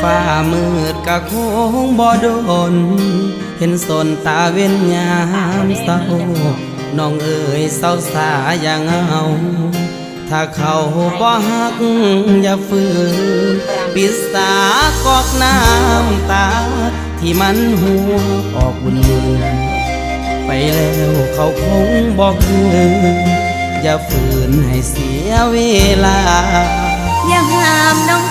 ຟ້າມືດກະຄົງບໍ່ດົນ ເຫັນສົນຕາເວັນຍາມເຊົ້າ ນ້ອງເອີຍເຊົາສາຢ່າເຫງົາ ຖ້າເຂົາບໍ່ຮັກຢ່າຝືນ ປິດສາກອກນ້ຳຕາ ທີ່ມັນຮົ່ວອອກວຸ່ນໆ ໄປແລ້ວເຂົາຄົງບໍ່ຄືນ ຢ່າຝືນໃຫ້ເສຍເວລາ ຢ່າຫ້າມນ້ອງ